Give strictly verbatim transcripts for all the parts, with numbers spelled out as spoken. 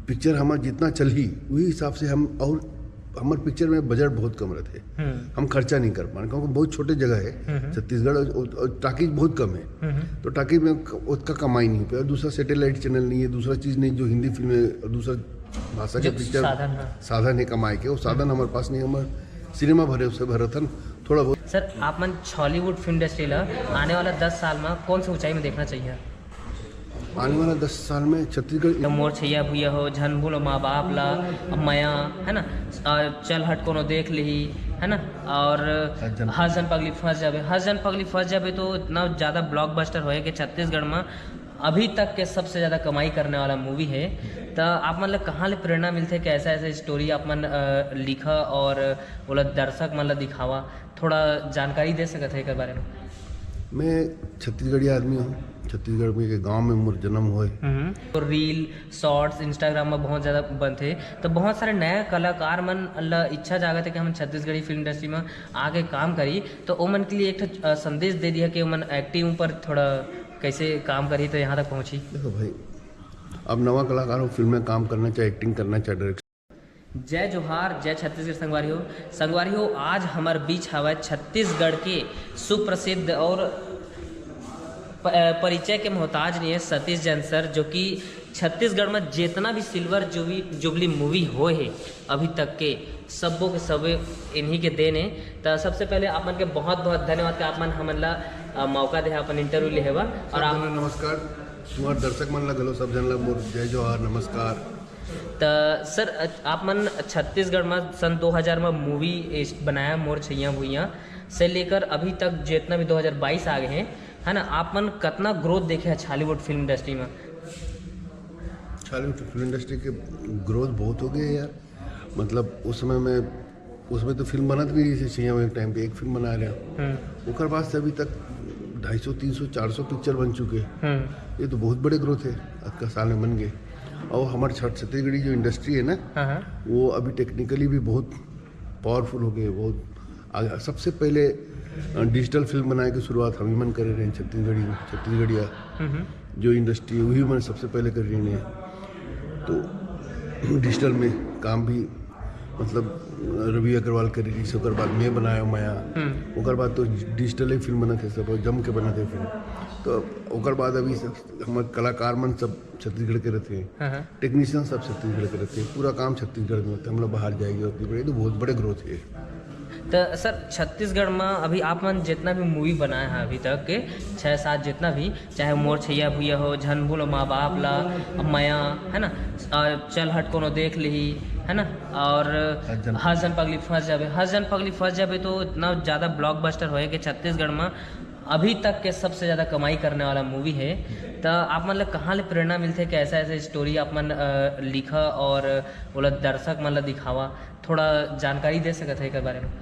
Picture हमार जितना चलही, वही हिसाब से हम, और हमार पिक्चर में बजट बहुत कम रहते, हम्म। हम खर्चा नहीं कर पाए, क्योंकि बहुत छोटे जगह है हम्म। छत्तीसगढ़, और, और टाकीज बहुत कम है। हम्म। तो टाकीज में क- उतना कमाई नहीं हो पाया। दूसरा सैटेलाइट चैनल नहीं है, दूसरा चीज़ नहीं, जो हिंदी फिल्म है और दूसरा भाषा के जो पिक्चर साधन है। साधन है कमाई के, वो साधन हमारे पास नहीं, हमारे सिनेमा भरे से भरत हन थोड़ा बहुत। सर, आप मन छॉलीवुड फिल्म इंडस्ट्री ला आने वाला दस साल में कौन सी ऊंचाई में देखना चाहिए? आने वाला दस साल में छत्तीसगढ़ तो मोर छैया भुइया हो, झन भूलो माँ बाप ला, मया, है ना, और चल हट कोनो देख लिही, है ना, और हर जन- हर जन पगली फंस जाबे। हर जन पगली फंस जाबे तो इतना ज़्यादा ब्लॉकबस्टर होए कि छत्तीसगढ़ में अभी तक के सबसे ज़्यादा कमाई करने वाला मूवी है। तो आप मन ला कहाँ ले प्रेरणा मिलथे कि ऐसा ऐसा स्टोरी आप मन अ, लिखा और ओला दर्शक मन ला दिखावा? थोड़ा जानकारी दे सकत है एक बारे में? मैं छत्तीसगढ़ी आदमी हूँ, छत्तीसगढ़ में के गांव में मोर जन्म होए। तो रील, शॉर्ट्स, इंस्टाग्राम में बहुत ज़्यादा बनथे, तो बहुत सारे नया कलाकार मन ला इच्छा जागत है कि हम छत्तीसगढ़ी फिल्म इंडस्ट्री में आके काम करी, तो ओमन के लिए एक ठो, अ, संदेश दे दिया कि ओमन एक्टिंग पर थोड़ा कैसे काम करी तो यहाँ तक पहुँची। देखो भाई, अब नवा कलाकार हो, फिल्म में काम करना चाहे, एक्टिंग करना चाहे, डायरेक्शन जय जोहार, जय छत्तीसगढ़ संगवारी हो। संगवारी हो, आज हमारे बीच हवा छत्तीसगढ़ के सुप्रसिद्ध और प-, अ, परिचय के मोहताज नहीं है सतीश जैन सर, जो कि छत्तीसगढ़ में जितना भी सिल्वर जुबली जुबली मूवी होए है अभी तक के, सबो के सबे इन्हीं के देन है। तो सबसे पहले आप मन के बहुत बहुत धन्यवाद कि आप मन हमन ला अ, मौका दे अपन इंटरव्यू लेहे बर। और आप नमस्कार, तुम्हारे दर्शक मन ला घलो सब जन ला मोर जय जोहार, नमस्कार। तो सर, अ, आप मन छत्तीसगढ़ में सन दो हज़ार में मूवी बनाया मोर छैया भुइया से लेकर अभी तक जितना भी दो हज़ार बाईस आ गए हैं, है ना, आप मन कितना ग्रोथ देखे हैं छॉलीवुड फिल्म इंडस्ट्री में? छॉलीवुड फिल्म इंडस्ट्री के ग्रोथ बहुत हो गया यार। मतलब उस समय में, उसमें तो फिल्म बनत नहीं रही थी, छैया भुइया टाइम पे एक फिल्म बना रहे हैं। हम्म। ओकर बाद से अभी तक ढाई सौ, तीन सौ, चार सौ पिक्चर बन चुके हैं। हम्म। ये तो बहुत बड़े ग्रोथ है, आज का साल में बन गए। और हमारे छठ छत्तीसगढ़ी जो इंडस्ट्री है ना, हाँ, हाँ। वो अभी टेक्निकली भी बहुत पावरफुल हो गए, बहुत आगे। सबसे पहले अ, डिजिटल फिल्म बनाए के शुरुआत हम ही मन करे रहे हैं, छत्तीसगढ़ी, छत्तीसगढ़िया हम्म, हम्म। जो इंडस्ट्री है, वही मन सबसे पहले कर रही है। तो डिजिटल में काम भी, मतलब, रवि अग्रवाल कर रही थी, ओकर बाद मैं बनाया माया, हम्म। ओकर बाद तो डिजिटल ही फिल्म बनत है, सब जम के बनत है फिल्म। तो ओकर बाद अभी सब हमर कलाकार मन सब छत्तीसगढ़ के रहते हैं, हाँ, हाँ। टेक्नीशियन सब छत्तीसगढ़ के रहते हैं, पूरा काम छत्तीसगढ़ में होता है, हम लोग बाहर जाएंगे, उतनी बड़ी तो बहुत बड़े ग्रोथ है। तो सर, छत्तीसगढ़ में अभी आप मन जितना भी मूवी बनाए हैं अभी तक के, छः सात जितना भी, चाहे मोर छैया भुइया हो, झन भूलो माँ बाप ला, मया, है ना, और चल हट कोनो देख लिही, है ना, और हर जन- हर जन पगली फंस जाबे। हर जन पगली फंस जाबे तो इतना ज़्यादा ब्लॉकबस्टर होए कि छत्तीसगढ़ में अभी तक के सबसे ज़्यादा कमाई करने वाला मूवी है। तो आप मन ला कहाँ ले प्रेरणा मिलथे कि ऐसा ऐसा स्टोरी आप मन अ, लिखा और ओला दर्शक मन ला दिखावा? थोड़ा जानकारी दे सकत है एक बारे में?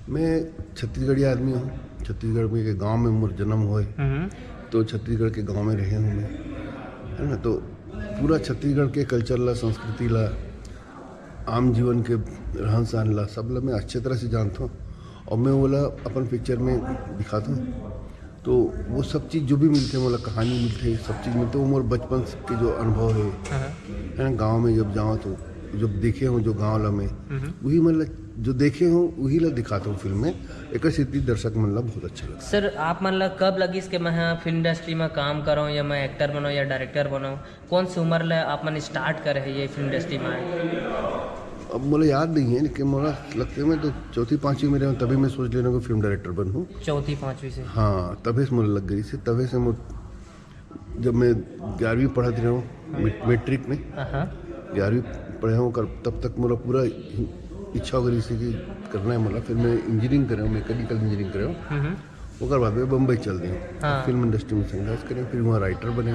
मैं छत्तीसगढ़ी आदमी हूँ, छत्तीसगढ़ में के गांव में मोर जन्म होए, हम्म। तो छत्तीसगढ़ के गांव में रहे हूँ मैं, है ना। तो पूरा छत्तीसगढ़ के कल्चर ला, संस्कृति ला, आम जीवन के रहन सहन ला, सब ला मैं अच्छे तरह से जानता हूँ। और मैं ओला अपन पिक्चर में दिखाता हूँ। तो वो सब चीज़ जो भी मिलते हैं, मोला कहानी मिलते हैं, सब चीज़ मिलते हैं, वो मोर बचपन के जो अनुभव है, हाँ, हाँ। है ना, गाँव में जब जाओ तो जब देखे हो जो गाँव ला मैं, हम्म। वही मतलब जो देखे हो वही ला दिखाता हूँ फिल्म में। एक सेती दर्शक मन ला बहुत अच्छा लगता है। सर, आप मन ला कब लगिस कि मैं हाँ फिल्म इंडस्ट्री में काम करूँ या मैं एक्टर बनूँ या डायरेक्टर बनूँ? कौन सी उम्र ले आप मन स्टार्ट करे है ये फिल्म इंडस्ट्री में आए? अब मोला याद नहीं है, लेकिन मोला लगते मैं तो चौथी पाँचवीं में रहूँ, तभी मैं सोच लेना कि फिल्म डायरेक्टर बनूँ। चौथी पाँचवीं से? हाँ, तभी से मोला लग गई से, तभी से मो-, जब मैं ग्यारहवीं पढ़त रहे हूँ, मैट-, मैट्रिक में हाँ, हाँ। ग्यारहवीं पढ़े हूँ कर, तब तक मोला पूरा इच्छा हो गई से कि करना है मोला। फिर मैं इंजीनियरिंग करे हूँ, मैकेनिकल इंजीनियरिंग करे हूँ। हम्म। ओकर बाद मैं बम्बई चल दिया। हाँ। फिल्म इंडस्ट्री में संघर्ष करे, फिर वहाँ राइटर बने,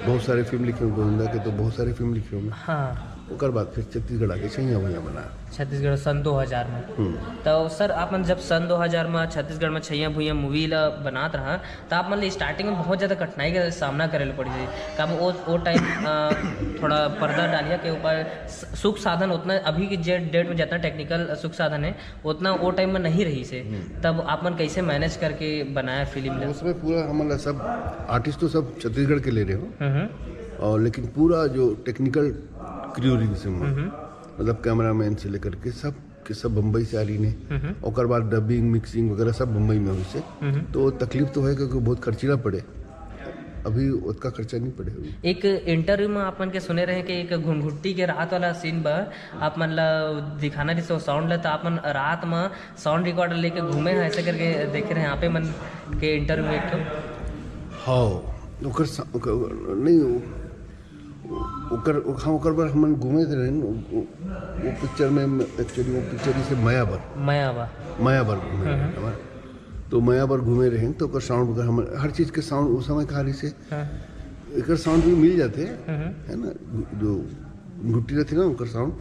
बहुत सारे फिल्म लिखे हूँ, गोविंदा के तो बहुत सारे फिल्म लिखे हूँ मैं। हाँ। ओकर बाद फिर छत्तीसगढ़ आके छैया भुइया बनाया। छत्तीसगढ़ सन दो हज़ार में। हम्म। तो सर, आप मन जब सन दो हज़ार में छत्तीसगढ़ में छैया भुइया मूवी ला बनात रहा, तो आप मन ला स्टार्टिंग में बहुत ज़्यादा कठिनाई का सामना करे ला पड़ी थी। कब वो, वो टाइम, अ, थोड़ा पर्दा डालिया के ऊपर स-, सुख साधन उतना, अभी की जे डेट में जितना टेक्निकल सुख साधन है, उतना वो टाइम में नहीं रही से। तब आप मन कैसे मैनेज करके बनाया फिल्म ला? उसमें पूरा हमारा सब आर्टिस्ट तो सब छत्तीसगढ़ के ले रहे हो, हम्म, हम्म। और लेकिन पूरा जो टेक्निकल क्रू रिंग से मन, मतलब कैमरामैन से लेकर के सब के सब बम्बई से आ रही ने। ओकर बाद डबिंग, मिक्सिंग वगैरह सब बम्बई में होइसे। तो तकलीफ तो है, क्योंकि बहुत खर्चीला पड़े। अभी ओतका खर्चा नहीं पड़े अभी। एक इंटरव्यू में आप मन के सुने रहे कि एक घुनघुट्टी के रात वाला सीन बा, आप मन ला दिखाना रहिस वो साउंड ला, तो आप मन रात में साउंड रिकॉर्डर लेके घूमे हैं, ऐसे करके देखे रहे आप मन के इंटरव्यू में एक ठो। हाँ, ओकर सा-, ओकर, नहीं, ओकर, हाँ, ओकर बर हमन घूमे रहे न, वो, वो, वो पिक्चर में, actually वो पिक्चर इसे मया बर। मया बा। मया बर घूमे रहे हमारे। तो मया बर घूमे रहे तो ओकर साउंड वगैरह हमन, हर चीज़ के साउंड उस समय कहा रही से। हाँ। एकर साउंड भी मिल जाते हैं, है ना, जो गुट्टी रहती ना, ओकर साउंड,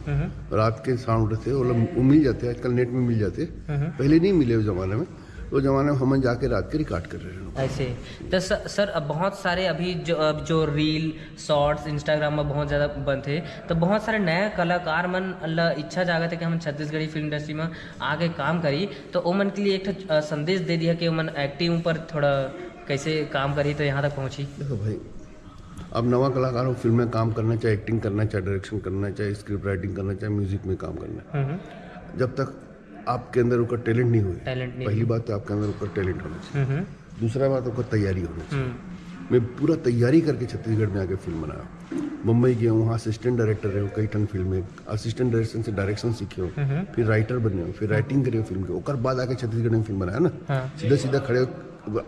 रात के साउंड रहते, वो लोग, वो मिल जाते हैं, आजकल नेट में मिल जाते हैं। पहले नहीं मिले उस जमाने में, वो जमाने में हमन जाके रात के रिकॉर्ड कर रहे हैं। ऐसे। तो स-, सर, अब बहुत सारे अभी जो, अब जो रील, शॉर्ट्स, इंस्टाग्राम में बहुत ज़्यादा बनथे, तो बहुत सारे नया कलाकार मन ला इच्छा जागत है कि हम छत्तीसगढ़ी फिल्म इंडस्ट्री में आके काम करी, तो ओमन के लिए एक ठो, अ, संदेश दे दिया कि ओमन एक्टिंग ऊपर थोड़ा कैसे काम करी तो यहाँ तक पहुँची। देखो भाई, अब नवा कलाकार हो, फिल्म में काम करना, चाहे एक्टिंग करना, चाहे डायरेक्शन करना, चाहे स्क्रिप्ट राइटिंग करना, चाहे म्यूजिक में काम करना, जब तक आपके अंदर ओकर टैलेंट नहीं हुए, टैलेंट नहीं पहली हुए। बात तो आपके अंदर ओकर टैलेंट होना चाहिए। दूसरा बात ओकर तैयारी होना चाहिए। मैं पूरा तैयारी करके छत्तीसगढ़ में आके फिल्म बनाया। मुंबई गया हूँ, वहाँ असिस्टेंट डायरेक्टर रहे हूँ, कई ठन फिल्म में असिस्टेंट डायरेक्शन से डायरेक्शन सीखे हूँ, फिर राइटर बने हूँ, फिर राइटिंग करे हूँ फिल्म के, ओकर बाद आके छत्तीसगढ़ में फिल्म बनाया ना। हाँ। सीधा सीधा खड़े,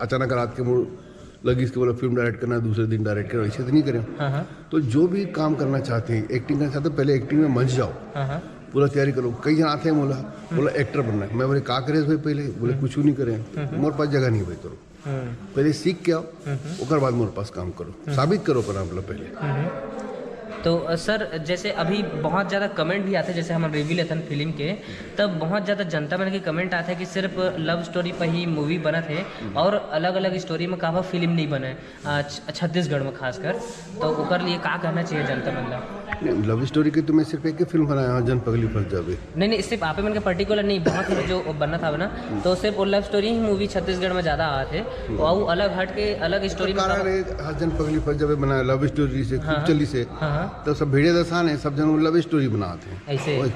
अचानक रात के मुड़ लगी इसके बोला फिल्म डायरेक्ट करना है, दूसरे दिन डायरेक्ट करना, ऐसे तो नहीं करे। हाँ, हाँ। तो जो भी काम करना चाहते हैं, एक्टिंग करना चाहते हैं, पहले एक्टिंग में मंच जाओ, हाँ, हाँ। पूरा तैयारी करो। कई जन आते हैं, बोला, बोला एक्टर बनना है। मैं बोले, "का करे भाई पहले?" बोले, "कुछ नहीं करे, मोर पास जगह नहीं है भाई, करो।" पहले सीख के आओ, ओकर बाद मोर पास काम करो, साबित करो अपना, मतलब, पहले। तो, अ, सर, जैसे अभी बहुत ज़्यादा कमेंट भी आते हैं, जैसे हम रिव्यू लेथन फिल्म के, तब बहुत ज़्यादा जनता मन के कमेंट आते हैं कि सिर्फ लव स्टोरी पर ही मूवी बनत है और अलग-अलग स्टोरी में काबर फिल्म नहीं बने, अ, छ-, छत्तीसगढ़ में खासकर, तो ओकर लिए का कहना चाहिए जनता मन ला? नहीं, लव स्टोरी के तो मैं सिर्फ एक ही फिल्म बनाया हूँ, जन पगली फंस जावे। नहीं, नहीं, सिर्फ आप मन के पर्टिकुलर नहीं, बहुत सारे जो बनत हवे ना, तो सिर्फ वो लव स्टोरी ही मूवी छत्तीसगढ़ में ज़्यादा आत है, और वो अलग हट के अलग स्टोरी में कारण काबर है, हर जन पगली फंस जावे बनाया, लव स्टोरी से, हाँ, खूब चली से, हाँ, हाँ। तो सब भेड़िया दसान है, सब जन वो लव स्टोरी बनाते हैं। ऐसे। वही,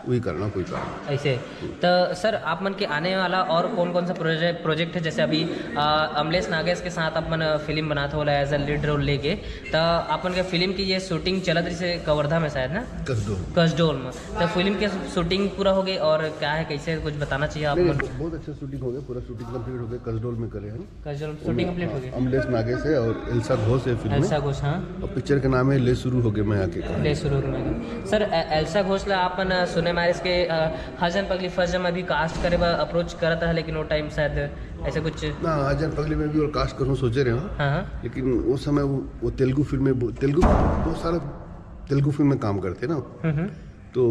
वही करना कोई कारण। ऐसे। तो सर, आप मन के आने वाला और कौन-कौन सा प्रोजे-, प्रोजेक्ट है? जैसे अभी, आ, अमलेश नागेश के साथ आप मन फिल्म बनात हो as a lead role लेके, तो आप मन के फिल्म की ये शूटिंग चलत रही से कवर्धा में शायद ना? कसडोल। कसडोल में। तो फिल्म के शूटिंग पूरा हो गई और क्या है, कैसे, कुछ बताना चाहिए आप नहीं, मन? बहुत अच्छा शूटिंग हो गया, पूरा शूटिंग कंप्लीट हो गया, कसडोल में करे हैं। का जो शूटिंग कंप्लीट हो गई। अमलेश नागेश है और एल्सा घोष है फिल्म में। एल्सा घोष, हाँ। और पिक्चर का नाम है ले शुरू हो गए मैं आके कहा। ले शुरू हो गए मैं। सर, ए-, एल्सा घोष ला आपन, अ, सुने मारिस के, अ, हर जन पगली फर्स्ट जम अभी कास्ट करे बर अप्रोच करत रहा, लेकिन वो टाइम शायद ऐसे कुछ ना, हर जन पगली में भी और कास्ट करूँ सोचे रहे हूँ। हाँ, हाँ। लेकिन वो समय वो, वो तेलुगु फिल्म में, वो तेलुगु, बहुत सारा तेलुगु फिल्म में काम करते ना। हम्म, हम्म। तो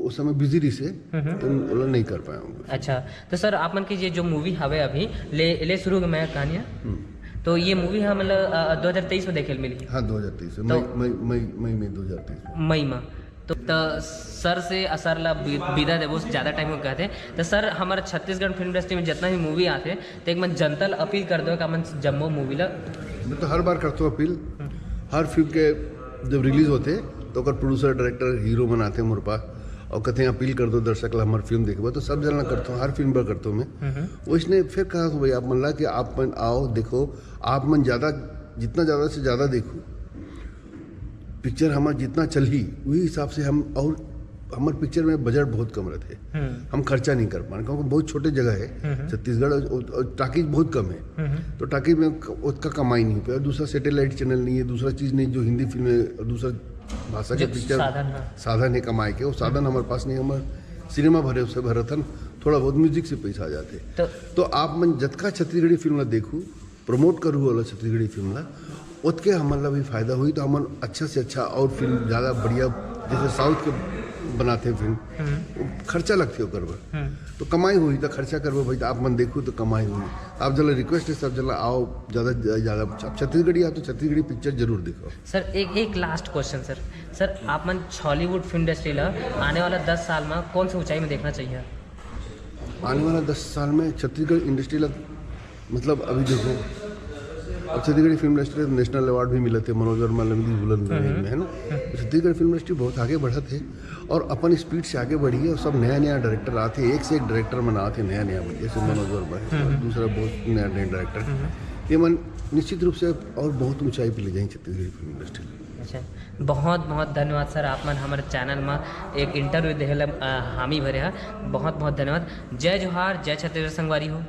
उस समय बिजी रही से, हम्म, हम्म। तो ओला नहीं कर पाया हूँ। अच्छा, तो सर, आप मन के ये जो मूवी हवे अभी, ले, ले शुरू में कहानियाँ, हम्म। तो ये मूवी हम, मतलब, अ, दो हज़ार तेईस में देखे ल मिली। हाँ, दो हज़ार तेईस में, तो मई, मई, मई, मई में दो हज़ार तेईस में। मई में। तो, तो सर से, अ, सर ला बि-, विदा देबो, ज़्यादा टाइम हो गए थे। तो सर, हमारे छत्तीसगढ़ फिल्म इंडस्ट्री में जितना भी मूवी आते, तो एक मन जनता ला अपील कर दो, का मन जम्मो मूवी ला। मैं तो हर बार करता हूँ अपील। हम्म। हर फिल्म के जब रिलीज होते, तो ओकर प्रोड्यूसर, डायरेक्टर, हीरो मन आते मोर पास और कहते हैं, "अपील कर दो दर्शक ला, हमार फिल्म देखबो।" तो सब जन ला करता हूँ, हर फिल्म पर करता हूँ मैं। हम्म। वैसने फिर कहा, "भाई, आप मन ला कि आप मन आओ, देखो, आप मन ज़्यादा, जितना ज़्यादा से ज़्यादा देखो, पिक्चर हमार जितना चलही, वही हिसाब से हम, और हमार पिक्चर में बजट बहुत कम रहते, हम्म। हम खर्चा नहीं कर पाए, क्योंकि बहुत छोटे जगह है, हम्म। छत्तीसगढ़, और, और टाकीज बहुत कम है, हम्म। तो टाकीज में क-, उतना कमाई नहीं पे, और दूसरा सैटेलाइट चैनल नहीं है, दूसरा चीज़ नहीं, जो हिंदी फिल्म है, और दूसरा भाषा के जो पिक्चर साधन, हाँ। साधन है कमाई के, वो साधन हमारे पास नहीं, हमारे सिनेमा भरे से भरत हन, थोड़ा बहुत म्यूजिक से पैसा आ जाते। तो तो आप मन जतका छत्तीसगढ़ी फिल्म ला देखू, प्रमोट करू वाला छत्तीसगढ़ी फिल्म ला, ओतके हमन ला भी फायदा हुई, तो हमन अच्छा से अच्छा और फिल्म ज़्यादा बढ़िया, जैसे साउथ के बनाते हैं फिल्म, हम्म। वो खर्चा लगते ओकर बर। हम्म। तो कमाई हुई, तो खर्चा करबो भाई, तो आप मन देखू तो कमाई हुई। आप जला रिक्वेस्ट है, सब जला आओ, ज़्यादा, ज़्यादा, आप छत्तीसगढ़ी आओ तो छत्तीसगढ़ी पिक्चर जरूर देखो। सर, एक, एक लास्ट क्वेश्चन सर। सर, आप मन छॉलीवुड फिल्म इंडस्ट्री ला आने वाला दस साल में कौन सी ऊंचाई में देखना चाहिए? आने वाला दस साल में छत्तीसगढ़ इंडस्ट्री ला, मतलब, अभी देखो, अब छत्तीसगढ़ी फिल्म इंडस्ट्री में नेशनल अवार्ड भी मिलत हे मनोज वर्मा लंगड़ी दुल्हन दुल्हन में, है ना? तो छत्तीसगढ़ी फिल्म इंडस्ट्री बहुत आगे बढ़त हे और अपन स्पीड से आगे बढ़ी हे और सब नया नया डायरेक्टर आत हे, एक से एक डायरेक्टर मन आत हे नया नया, जैसे मनोज वर्मा है, दूसरा बहुत नया नया डायरेक्टर, ये मन निश्चित रूप से और बहुत ऊंचाई पे ले जाएंगे छत्तीसगढ़ी फिल्म इंडस्ट्री। अच्छा, बहुत बहुत धन्यवाद सर, आप मन हमर चैनल में एक इंटरव्यू देहे ला अ, हामी भरे हा। बहुत बहुत धन्यवाद। जय जोहार, जय छत्तीसगढ़ संगवारी हो।